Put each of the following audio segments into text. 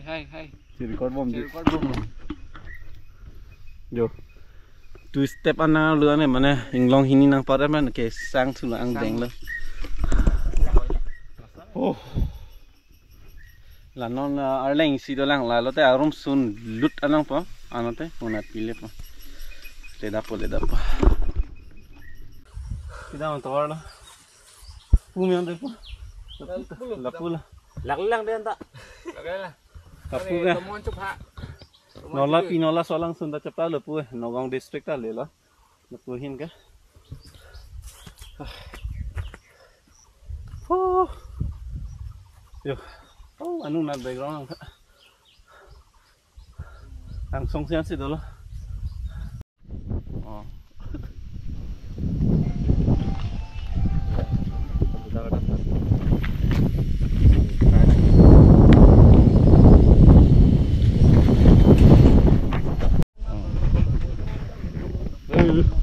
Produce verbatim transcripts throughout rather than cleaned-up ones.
Hai, hai. Si record bom di. Record bom. Jo. Two step an nanglo ane, mane inglong hini nangpar man ke sang thulo, angdeng lo. Oh. La non, ah, arleng si dolang, la lote arum sun lut anang po, anote punat pile po. Ledapo, ledapo. Kita motor lo. Pumi ante po. Lapu, lapu la. Lak lang deh anta. Lak lang. Lapu ka. Tomon chup ha. Nola pi nola solang sunda chapta lapu, eh, Nagaon district ta le lo. Lapu ahin ke. Oh. Yo. Oh, anu nat background ang. Angsong sian si dolo. Oh.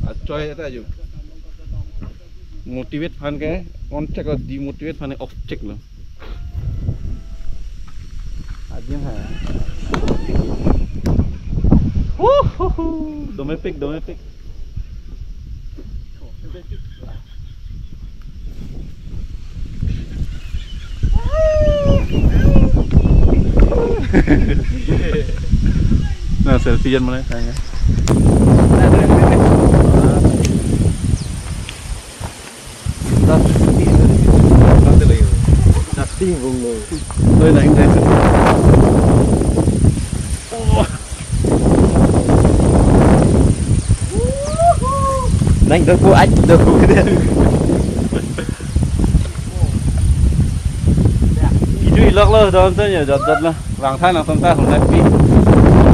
Achoi eta ju. Motivate aphan ke on check, demotivate aphan ke off check lo. Adim hai. Wuhuhu. Domestic, domestic. Na selfie jan mana tanya. Nothing wrong lo. Oi, nang, nang. Nang doku, aj doku. Kiju ilok lo, don ton ya, jot jot lo. Bang than nang ton ta hunat pi.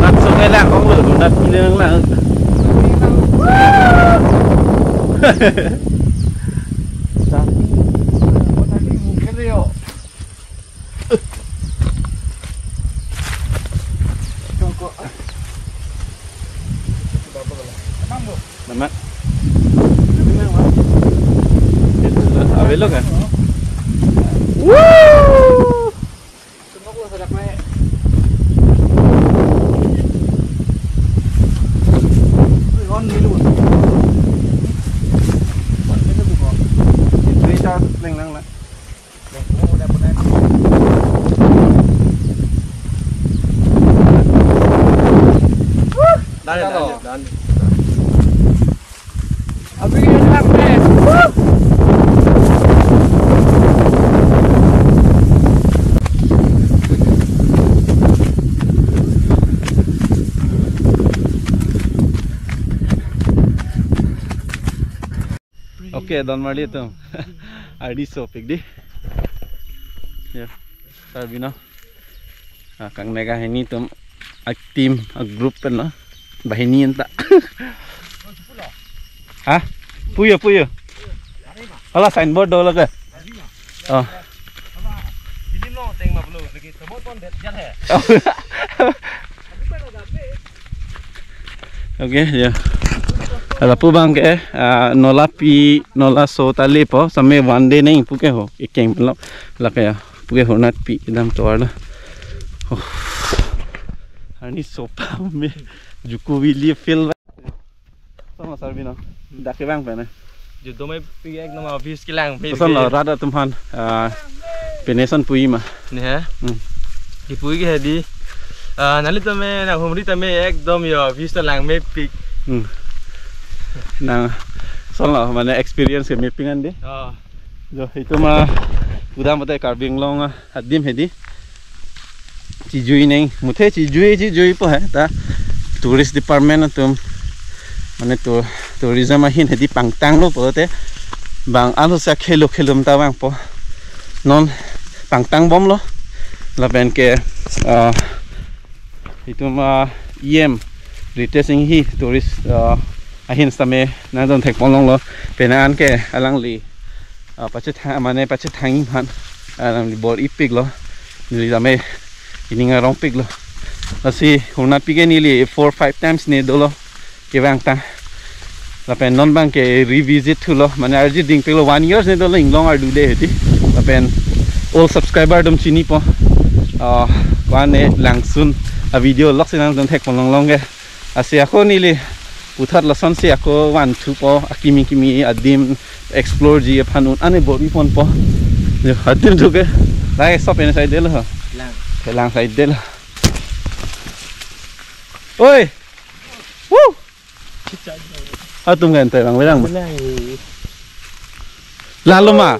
Nat so ke lang kong lo, hunat pi lang lang. Nama? Avelo ka? Woo! Done, done, done. Okay, don marli atum. Arni sopik di. Ya, Sarbino. Ah, kang nega hini atum, a team, a group pen lo. Bahini anta. Ha? Puyo, puyo. Hala signboard dolo ke? Oh. Okay, ya. Lapu abang ke, ah, nola pi, nola so ta lepo, same one day neng pu ke ho, ikeng lo, lake ya, pu ke ho nat pi, kedam tovar lo. Oh. Arni sopa me, Juko Valley feel. Sama Sarbino, dak kevang pen eh. Ju domai pi ekdom office kelang pen. Koson lo, ke rat atum aphan, ah, pine ason puji ma? Ne ha? Hmm. Kipuji ke hedi. Ah, nelitum me, nanghumri tame ekdom yo office ta langmepik. Hmm. Nang, koson lo, mane experience ke mepik an di. Oh. Jo, itum ma, kedam pute Karbi Anglong, ah, adim hedi. Chijui neng, muthe chijui, chijui po he, ta tourist department atum, mane tu-, tourism ahin hedi pangtang lo pulote, bang alo sa khelo khelom ta vangpo, non pangtang bom lo, lapen ke, ah, itum, ah, E M, Ritesh Enghi, tourist, ah, ahin sitame nangdon thek ponlong lo, penang an ke alangli, ah, pachethang, mane pachethang aphan, ah, nangli bor-ipik lo, neli tame ining arongpik lo. Lasi hunat pi ke neli four five times ne dolo kevang ta. Lapen non abang ke revisit thulo, mane arje dingpik lo, one years ne dolo inglong ardu de hedi. Lapen old subscriber atum chinipo. Ah, One langsun a video lok si nangdun thek pon longlong ke. Lasi ako neli puthot lasonsi ako vanthupo, akimi kimi adim explore ji aphan un ane bor-i ponpo. Jo, adim thu ke. Lahai sop pen side lo. Lang. Ke lang side lo. Oi. Woo! Atum kan tebang berang ma? Lang. Lalo ma?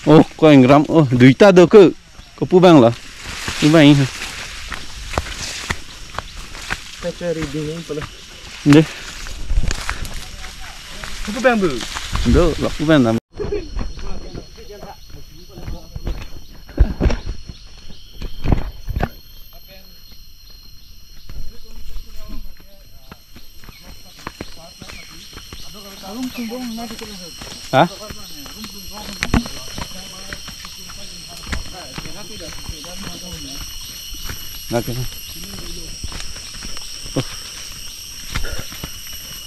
Oh, ko ingram. Oh, duita do ke. Kopu abang lo. Pu abang. Kaca reading ini pala. Deh. Kopu abang bu. Do, lo pu abang. Ha? Nake.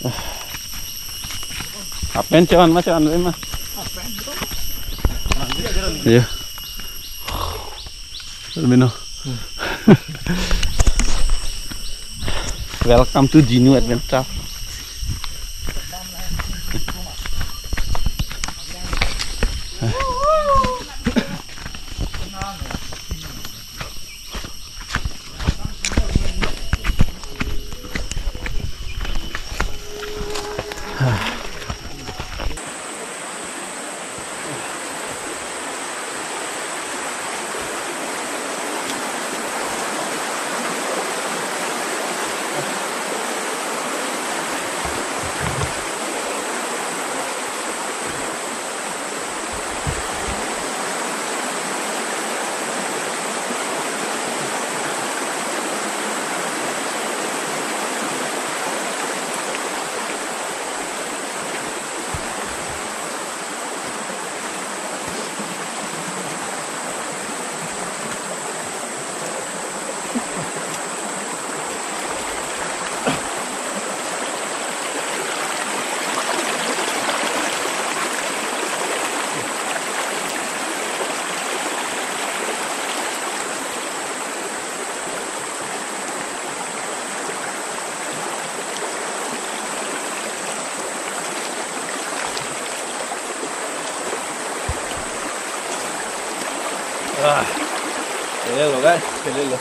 Oh. Half pant chon ma, chon ma. Iya. Mino. Welcome to Jinu Adventure. Ah, kelelo, guys, kelelo.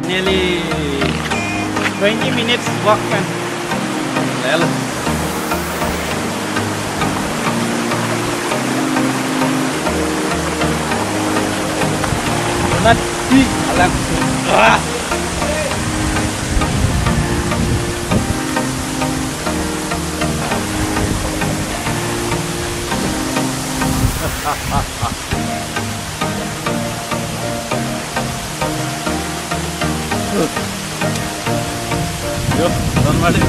Nearly twenty minutes walk, man. Lalo. Donat di alang. Ah. Jo, don mati.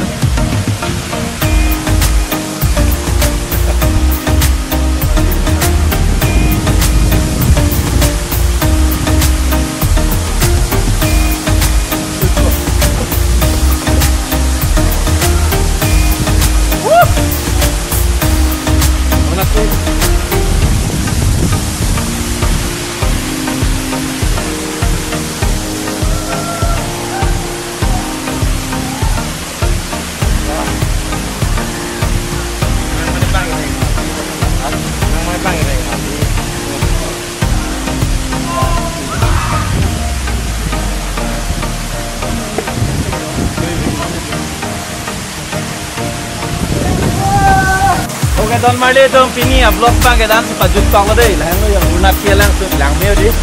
Okay, don marli atum, pini a-vlog abang ke la-an si pajut tanglo dei. Lahenlo, yang Arunachal alang si lang me-o dei.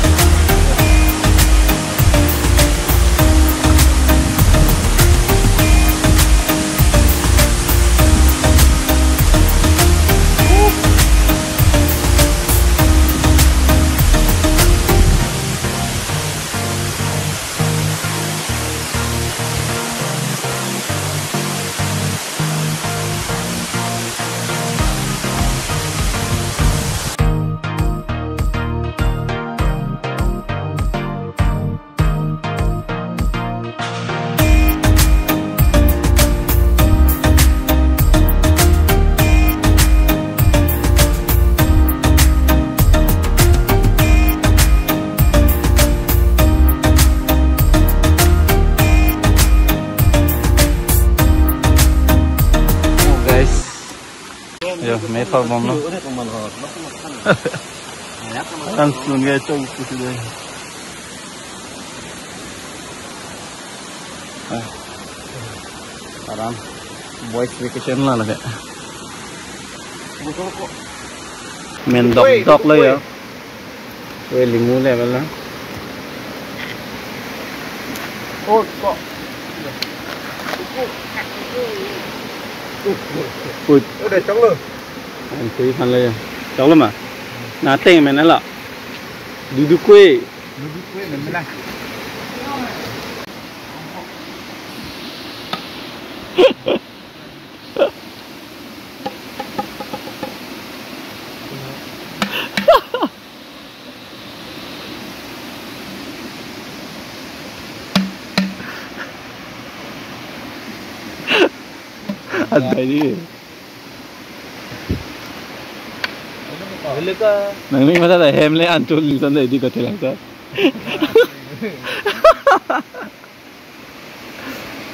Yo, me pha bomlo. Kan sun ga chok pusi dei. Ah. Aram. Boys vacation la lake. Men dok dok lo yo. Oi, limu level na. Oh, kok. Ui. Udah, chok lo. Ang tui phan le. Chok lo ma? Nateng men la. Duduk kue. Duduk kue men la. Adai di. Nangning masa ta hem le antul lisan dei di kote lang sa.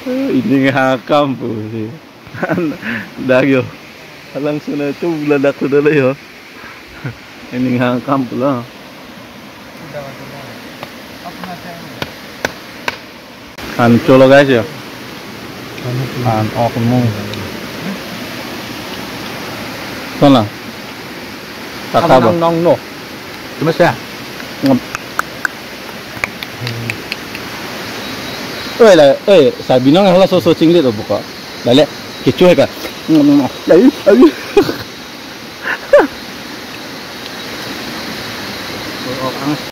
Ining ha kam pusi. Dak yo. Alang suna tu bula dak suna le yo. Ining ha kam pulo. An cholo guys yo. An ok mu. Sana. Kaka ba. Nong no. Cuma saya. Ngam. Oi la, oi, sabi nong hala so so chinglet o buka. Lale, kecho hai ka. Ngam, ngam, ngam. Ayu, ayu.